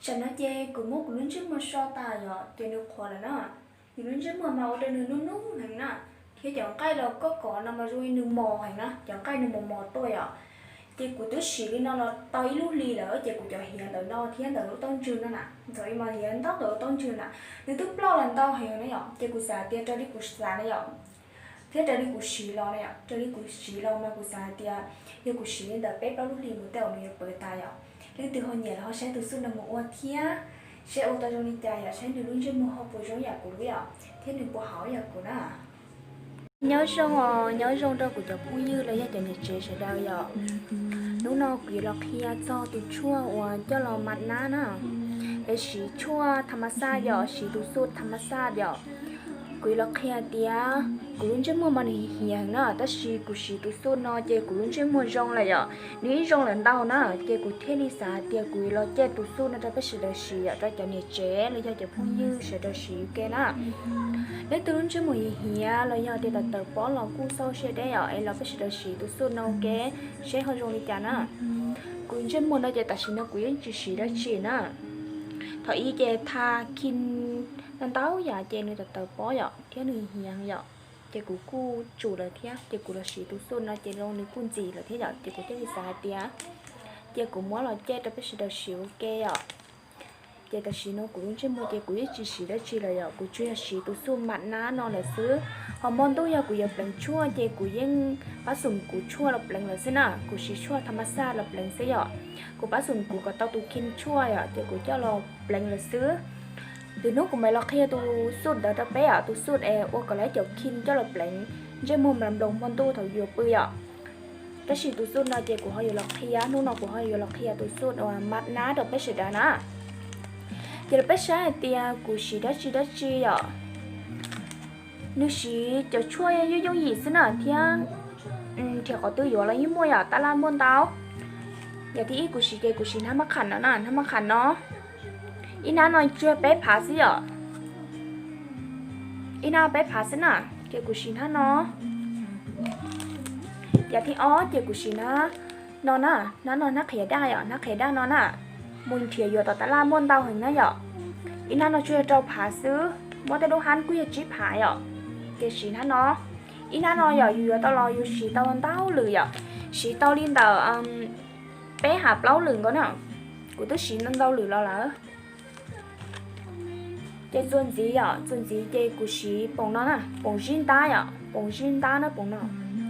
Tam no ces kuv muab kuv lub ntsej muag so tas yom, ces nws qhuav lawm na. Nws lub ntsej muag mas ua rau nws nub nub heev na, thiab cov nqaij los koj kov no mas zoo li nws mos heev na, cov nqaij nws mos mos tuaj yom. Ces kuv twb siv li no los tau ib lub hlis lawm, ces kuv cov hiav ntawm no thiab ntawm lub taub ntswg no na, ntxov li mas hiav ntau ntawm lub taub ntswg na, nws twb ploj los ntau heev na yom. Ces kuv xav tias raws li kuv xav na yom, thiab raws li kuv siv los na yom, raws li kuv siv los mas kuv xav hais tias yog kuv siv li ntawm peb plaub lub hlis mus tej zaum nws yuav pawv tas yom. Leej twg ho nyiam los ho saib tus xuj no mus ua thiab, saib ua tau zoo li cas yom, saib nws lub ntsej muag ho puas zoo yam kuv lub yom, thiab nws puas haum yam kuv na. Nyob zoo os, nyob zoo rau kuv cov phooj ywg los yog cov niam tsev sawv daws yom. Hnub no kuv yuav los qhia txog tus tshuaj uas coj los mas nab na, es siv tshuaj tham mas xaj yom, siv tus xuj tham mas xaj yom. Kuv yuav los qhia tias kuv lub ntsej muag mas nws hiav heev na, tab sis kuv siv tus xuj no ces kuv lub ntsej muag zoo lawm yom, nws ib zoo lawm ntau na, ces kuv thiaj li xav hais tias kuv yuav los coj tus xuj no rau peb sawv daws siv yom, rau cov niam tsev los yog cov phooj ywg sawv daws siv ua ke na. Leej twg lub ntsej muag hiav hiav los yog tias tawm tawm pob los kuj xauj siab deb yom, es los peb sawv daws siv tus xuj no ua ke, seb ho zoo li cas na. Kuv ntsej muag no ces tam sim no kuv yeej tsis siv dab tsi na. Thaum ub ces tha khim ntau ntau yam ces nws tawm tawm pob yom, thiab nws hiav yom, ces kuv kuj tsum lawm thiab, ces kuv los siv tus xuj no ces zoo nws kuj ntxim lawm thiab yom, ces kuv thiaj li xav hais tias cia kuv muab los coj rau peb sawv daws siv ua ke yom. Ces tam sim no kuv lub ntsej muag ces kuv yeej tsis siv dab tsi lawm yom, kuv tsuas yog siv tus xuj mas nab no lawm xwb. Ho hmo ntuj yog kuv yuav pleev tshuaj ces kuv yeej pab xum kuv tshuaj los pleev lawm xwb na, kuv siv tshuaj tham mas xaj los pleev xwb yom. Kuv pab xum kuv kom tau tus khim tshuaj yom, ces kuv coj los pleev lawm xwb. Lwm hnub kuv mam los qhia tus xuj ntawd rau peb yom, tus xuj es ua kom lawv cov khim coj los pleev ntsej muag nplas nploos hmo ntuj thaum yuav pw yom. Tab sis tus xuj no ces kuv ho yuav los qhia, hnub no kuv ho yuav los qhia tus xuj uas mas nab rau peb sawv daws na. Ces los peb saib hais tias kuv siv dab tsi dab tsi yom. Nws siv cov tshuaj yooj yooj yim xwb na thiab, nrhiav qhov twg yuav los yeej muaj yom, tab laj muaj ntau. Yam thib ib kuv siv ces kuv siv hnab mab qham no na, hnab mab qham no. Ib hnab no tsuas peb phav xwb yom. Ib hnab peb phav xwb na, ces kuv siv hnab no. Yam thib ob ces kuv siv hnab no na, hnab no hnab qhiav daj yom, hnab qhiav daj no na. Mus nrhiav yuav tom tab laj muaj ntau heev na yom. Ib hnab no tsuas yog rau phav xwb, muab tej lub hab kuj yog tsib phav yom. Ces siv hnab no. Ib hnab no yom, yus yuav tau los yus siv tau ntau lwm yom, siv tau li ntawm peb hab plaub lwm nkaus na. Kuv twb siv ntau ntau lwm los lawm. Ces txuas ntxiv yom, txuas ntxiv ces kuv siv poom no na, poom zib ntab yom, poom zib ntab na, poom no.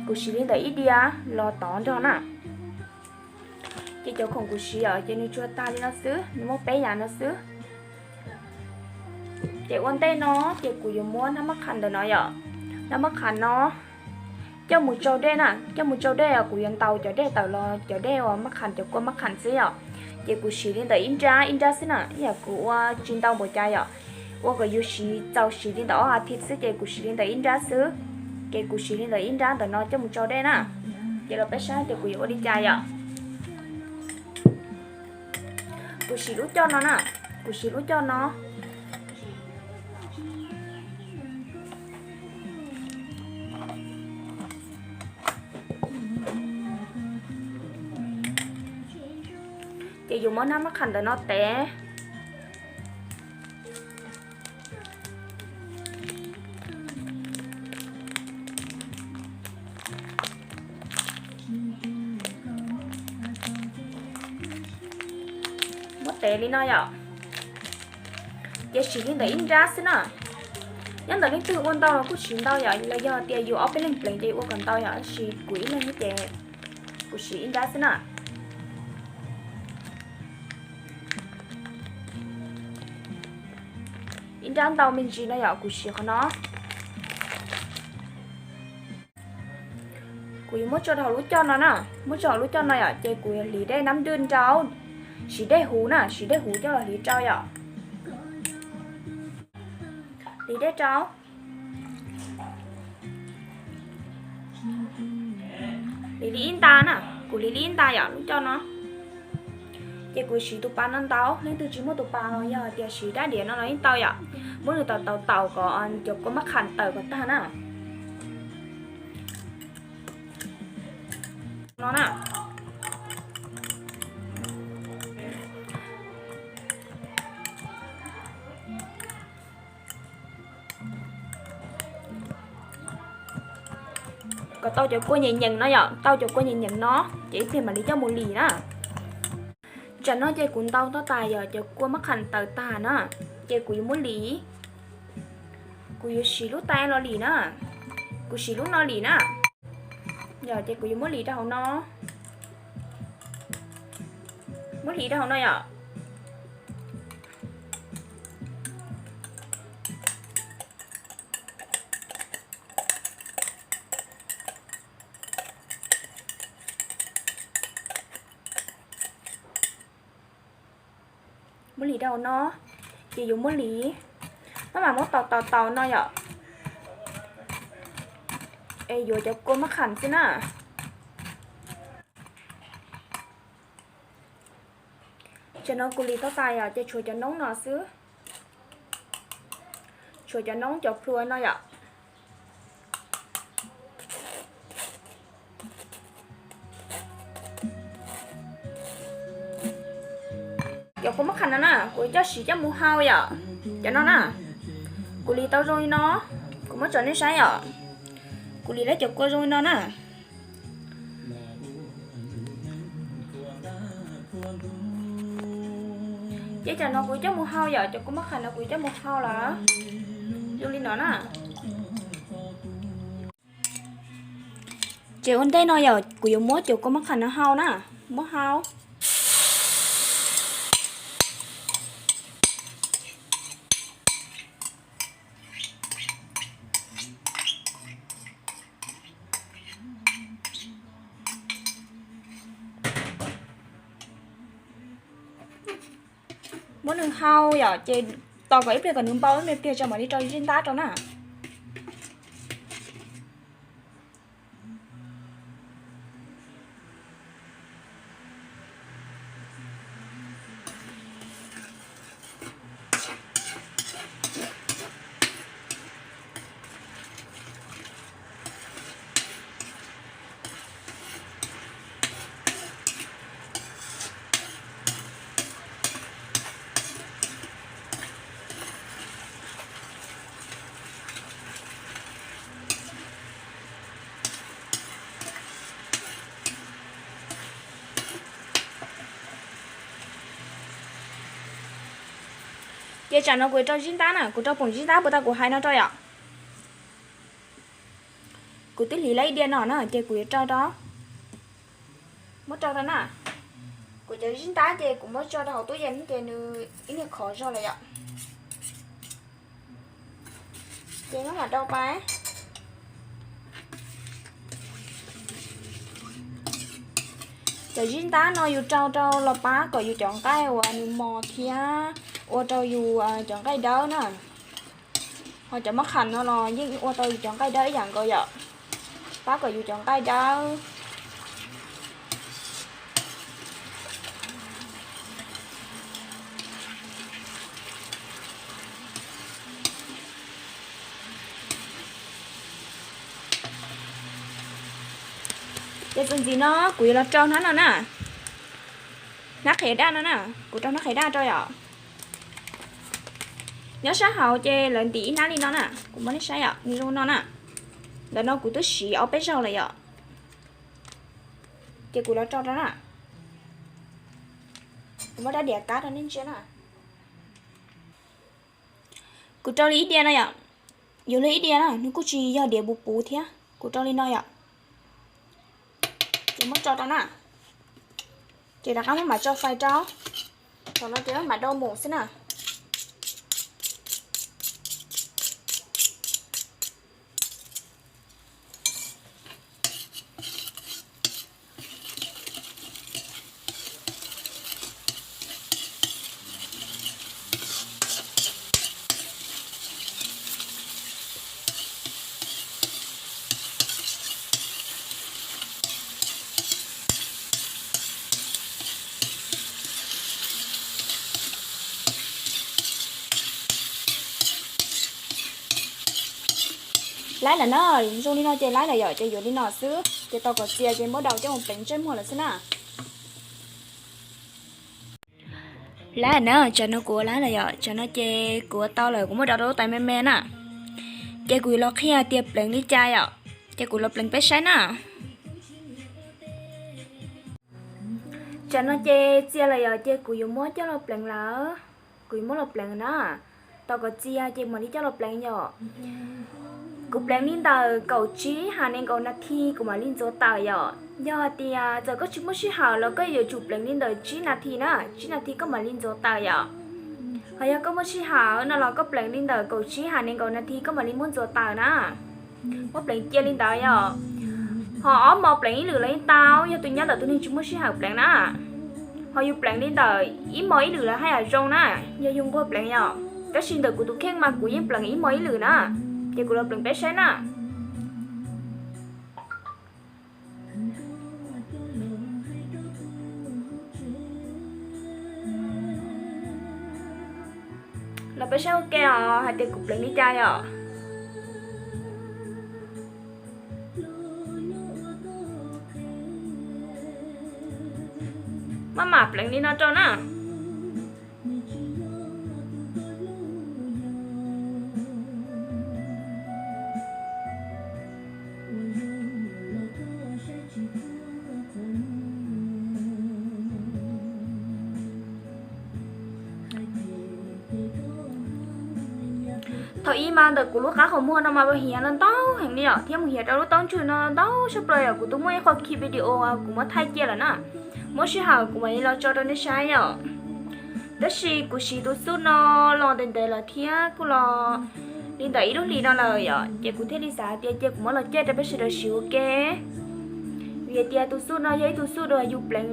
Kuv siv li ntawm ib diav los tod nrog na. Ces cov khoom kuv siv yom, ces nws tsuas tag li no xwb, nws muaj peb yam no xwb. Ces ua ntej no ces kuv yuav muab hnab mab qham ntawm no yom, hnab mab qham no coj mus tsau dej na, coj mus tsau dej os, kuv yuav ntaus cov dej tawm los cov dej uas mab qham, cov kua mab qham xwb yom. Ces kuv siv li ntawm ib nrab ib nrab xwb na, ib yam kuv ua tsis ntau npaum cas yom, ua kom yus siv txaus siv li ntawm ob as thiv xwb ces kuv siv li ntawm ib nrab xwb. Ces kuv siv li ntawm ib nrab ntawm no coj mus tsau dej na. Ces los peb saib tias kuv yuav ua li cas yom. Kuv siv lub coj no na, kuv siv lub coj no. Ces yus muab hnab mab qham ntawm no tev. Muab tev li no yom. Ces siv li ntawm ib nrab xwb na. Nyob ntawm leej twg ua ntau los kuj siv ntau yom, los yog tias yus ob peb leeg pleev ces ua kom ntau yom, tab sis kuv ib leeg ces kuv siv ib nrab xwb na. Ib nrab ntau me ntsis no yom, kuv siv qhov no. Kuv yuav muab tso rau hauv lub coj no na, muab tso hauv lub coj no yom, ces kuv yuav hliv dej nab dwj rau, siv dej huv na, siv dej huv coj los hliv rau yom. Hliv dej rau. Hliv li ib nta na, kuv hliv li ib nta yom, lub coj no. Ces kuv siv tus pas no ntaus, leej twg tsis muaj tus pas los yog tias siv dab diav no los yeej tau yom. Muab nws taus taus taus kom cov kua mab qham tawm kom tag na. No na. Kom tau cov kua nyeem nyeem no yom, tau cov kua nyeem nyeem no ces ib pliag mam li coj mus lim na. Tsam no ces kuv ntaus tau tas yog cov kua mab qham tawm tag na, ces kuv yuav muab lim. Kuv yuav siv lub tais los lim na, kuv siv lub no lim na. Yog ces kuv yuav muab lim rau hauv no, muab lim rau hauv no yom. Muab lim rau hauv no, ces yuav muab lim, maj mam muab taus taus taus no yom. Es yuav cov kua mab qham xwb na. Tsam no kuv lim tau tas yom, ces tshuav cov noob no xwb, tshuav cov noob cov plhuav no yom. Cov kua mab qham no na kuv coj siv coj mus hau yom. Cov no na, kuv lim tau zoo li no, kuv muab tso nej saib yom. Kuv lim lawv cov kua zoo li no na. Ces tsam no kuv coj mus hau yom, cov kua mab qham no kuv coj mus hau lawm, zoo li no na. Ces ua ntej no yom, kuv yuav muab cov kua mab qham no hau na, muab hau. Muab nws hau yom, ces tos kom ib pliag kom nws npau ib me pliag tso mam li rau zib ntab rau na. Ces tsam no kuv rau zib ntab na, kuv rau poom zib ntab puas tau kuv hais no rau yom. Kuv twb hliv lawm ib diav no na, ces kuv yuav rau rau, muab rau rau na. Kuv cov zib ntab ces kuv muab tso rau hauv tub yees ces nws ib niag khov zog lawm yom. Ces nyob mam rau pab. Cov zib ntab no yus rau rau los pab kom yus cov nqaij uas nws mos thiab ua rau yus cov nqaij dawb na. Ho cov mab qham no los yeej ua tau yus cov nqaij dawb ib yam nkaus yom, pab kom yus cov nqaij dawb. Ces txuas ntxiv no kuv yuav los rau hnab no na, hnab qhiav daj no na, kuv rau hnab qhiav daj rau yom. Nyob sab hauv ces lawv ntim ib hnab li no na, kuv muab nej saib yom, nws zoo no na. Ntawm no kuv twb siv ob peb zaug lawm yom. Ces kuv los rau rau na, kuv muab rab diav kab rau nej ntsia na. Kuv rau li ib diav no yom, yuav li ib diav na, nws kuj tsis yog diav puv puv thiab, kuv rau li no yom. Ces muab tso rau na, ces rov qab muab mam tso fais rau, thaum no ces muab mam rau mus xwb na. Laib lawm na, zoo li no ces laib lawm yom, ces yuav li no xwb ces tau kom txias ces muab daus coj mus pleev ntsej muag lawm xwb na. Laib na, tsam no kuv ua laib lawm yom, tsam no ces kuv ua tau lawm, kuv muab daus rau lub tais me me na. Ces kuv yuav los qhia tias pleev li cas yom. Ces kuv los pleev peb saib na. Tsam no ces txias lawm yom, ces kuv yuav muab coj los pleev lawm. Kuv yuav muab los pleev na. Tos kom txias ces mam li coj los pleev yom. Kuv pleev li ntawm kaum tsib ha nees nkaum nas this kuv mam li ntxuav tawm yom. Yog hais tias txawm koj tsis muaj sij hawm los koj yuav tsum pleev li ntawm tsib nas this na, tsib nas this koj mam li ntxuav tawm yom. Ho yog koj muaj sij hawm no los koj pleev li ntawm kaum tsib ha nees nkaum nas this koj mam li muab ntxuav tawm na. Muab pleev cia li ntawd yom. Ho ob hmo pleev ib lwm los yeej tau, yog tus nyob ntawm tus neeg tsis muaj sij hawm pleev na. Ho yus pleev li ntawm ib hmo ib lwm los haj yam zoo na, yog yus nquag pleev yom. Tab sis ntawm kuv tus kheej mas kuv yeej pleev ib hmo ib lwm na. Ces kuv los pleev peb saib na. Los peb saib ua ke os hais tias kuv pleev li cas yom. Maj mam pleev li no rau na. Thaum ub mas ntawm kuv lub qab qhov muag no mas mus hiav los ntau heev li yom, thiab mus hiav rau lub taub ntswg no ntau tshaj plaws yom. Kuv twb muaj ib qho ki video kuv muab thaij cia lawm na, muaj sij hawm kuv mam li los tso rau nej saib yom. Tab sis kuv siv tus xuj no los ntev ntev lawm thiab kuj los li ntawm ib lub hlis no lawm yom, ces kuv thiaj li xav hais tias cia kuv muab los caij rau peb sawv daws siv ua ke. Vim hais tias tus xuj no yog ib tug xuj uas yus pleev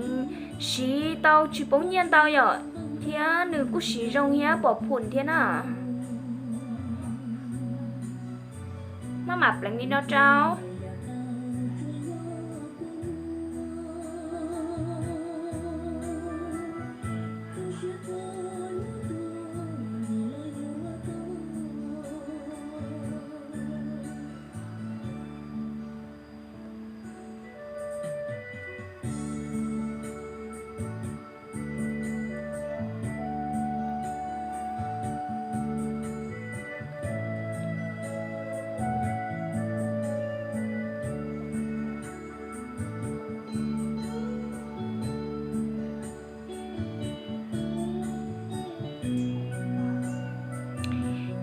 siv tau tsis poob nyiaj ntau yom, thiab nws kuj siv zoo thiab pom phum thiab na. Maj mam pleev li no rau.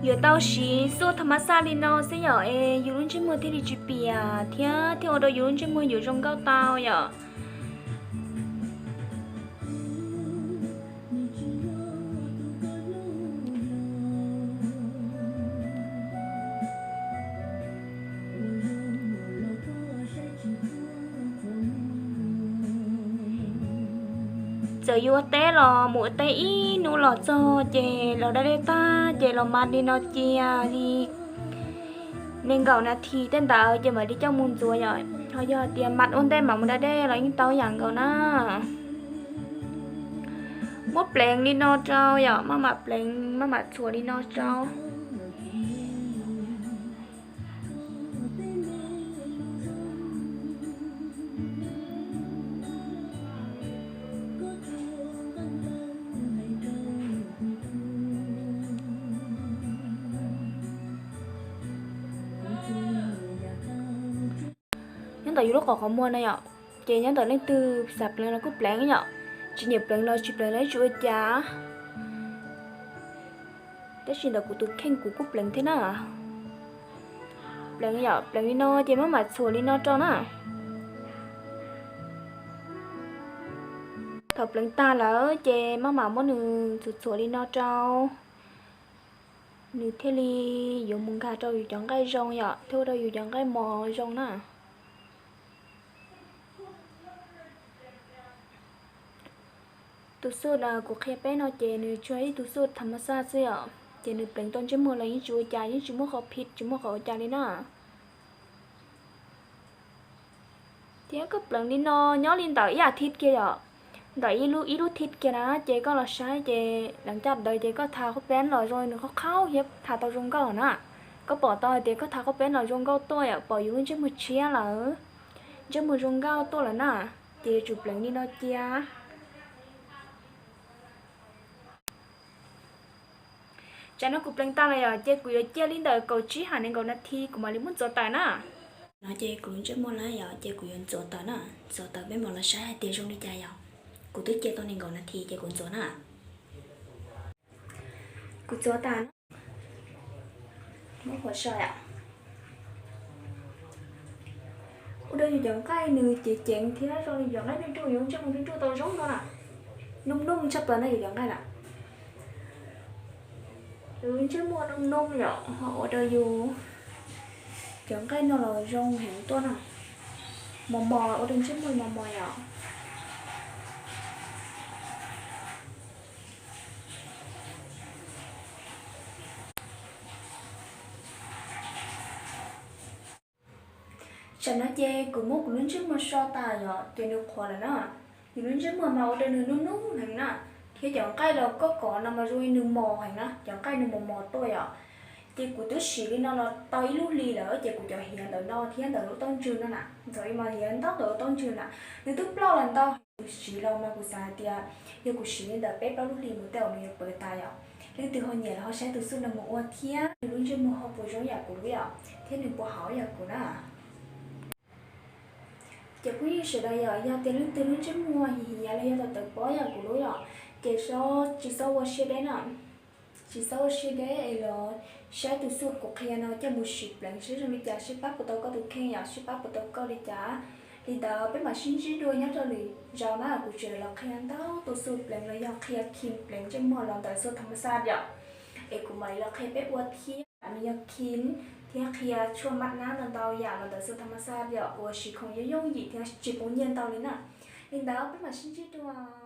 Yuav tau siv xuj tha mas xaj li no xwb yom, es yus lub ntsej muag thiaj li tsis piam thiab thiaj ua rau yus lub ntsej muag yuav zoo nkauj tau yom. Txawm yuav ua teb los mus ua teb ib hnub los txog ces los da dej tag ces los mas li no cia li nees nkaum nas this tej ntawd ces mam li coj mus ntxuav yom. Ho yog tias mam ua ntej mam mus da dej los yeej tau yam nkaus na. Muab pleev li no rau yom, maj mam pleev maj mam txhuam li no rau. Nyob ntawm yus lub qhov qhov muag no yom, ces nyob ntawm leej twg xav pleev los kuj pleev yom, tsis nyiam pleev los tsis pleev los yeej tsis ua cas. Tab sis ntawm kuv tus kheej kuv kuj pleev thiab na. Pleev yom, pleev li no ces maj mam txhuam li no rau na. Thaum pleev tag lawm ces maj mam muab nws txhuam txhuam li no rau, nws thiaj li yuav mus nkag rau yus cov nqaij zoo yom, thiaj ua rau yus cov nqaij mos zoo na. Tus xuj kuv qhia peb no ces nws tsuas ib tug xuj tha mas xaj xwb yom, ces nws pleev tau ntsej muag los yeej tsis ua cas, yeej tsis muaj qhov phiv tsis muaj qhov ua cas li na. Thiab koj pleev li no nyob li ntawm ib as thiv kiag yom, ntawm ib lub ib lub thiv kiag na, ces koj los saib ces leej caj ntawd ces koj tha qhov peeb los zoo nws qhov qhaub thiab tha tau zoo nkauj na. Koj pom tau hais tias koj tha qhov peeb los zoo nkauj tuaj yom, pom yus lub ntsej muag tshiab lawm, ntsej muag zoo nkauj tuaj lawm na, ces yuav tsum pleev li no cia. Tsam no kuv pleev tag lawm yom, ces kuv yuav cia li ntawm kaum tsib ha nees nkaum nas this kuv mam li muab ntxuav tawm na. No ces kuv lub ntsej muag na yom, ces kuv yuav ntxuav tawm na, ntxuav tawm peb mam los saib hais tias zoo li cas yom. Kuv twb cia tau nees nkaum nas this ces kuv ntxuav na. Kuv ntxuav tas na, muab huam so yom. Ua rau yus cov nqaij nws ceev ceev thiab zoo li cov nqaij nruj nruj, yus ntsej muag nruj nruj tau zoo no na. Nub nub tshaj plaws na yus cov nqaij na. Yus ntsej muag nub nub yom, ho ua rau yus cov nqaij no los zoo heev tuaj na. Mos mos, ua rau ntsej muag mos mos yom. Tsam no ces kuv muab kuv lub ntsej muag so tas yom, ces nws qhuav lawm na. Yus lub ntsej muag mas ua rau nws nub nub heev na, thiab cov nqaij los koj kov no mas zoo li nws mos heev na, cov nqaij nws mos mos tuaj yom. Ces kuv twb siv li no los tau ib lub hli lawm, ces kuv cov hiav ntawm no thiab ntawm lub taub ntswg no na, ntxov li mas hiav ntau ntawm lub taub ntswg na, nws twb ploj los ntau. Kuv siv los mas kuv xav hais tias yog kuv siv li ntawm peb plaub lub hli mus tej zaum nws yuav pawv tas yom. Leej twg ho nyiam los ho saib tus xuj no mus ua thiab, nws lub ntsej muag ho puas zoo yam kuv yom, thiab nws puas haum yam kuv na. Ces phooj ywg sawv daws yom, yog tias leej twg lub ntsej muag hiav hiav los yog tawv tawv pob yam kuv lub yom, ces tsis txhob ua siab deb na. Tsis txhob ua siab deb es los saib tus xuj kuv qhia no coj mus siv pleev seb zoo li cas, seb pab puas tau koj tus kheej yom, seb pab puas tau koj li cas. Li ntawd peb mam sib ntsib dua nyob rau lwm zaus na, kuv tseem los qhia ntau tus xuj pleev los yog qhia khim pleev ntsej muag los ntawm xuj tham ma xaj yom. Es kuv mam li los qhia peb ua thiab, nws yog khim thiab qhia tshuaj maj nab ntau ntau yam los ntawm xuj tham ma xaj yom, uas siv khoom yooj yooj yim thiab tsis poob nyiaj ntau li na. Li ntawd peb mam sib ntsib dua.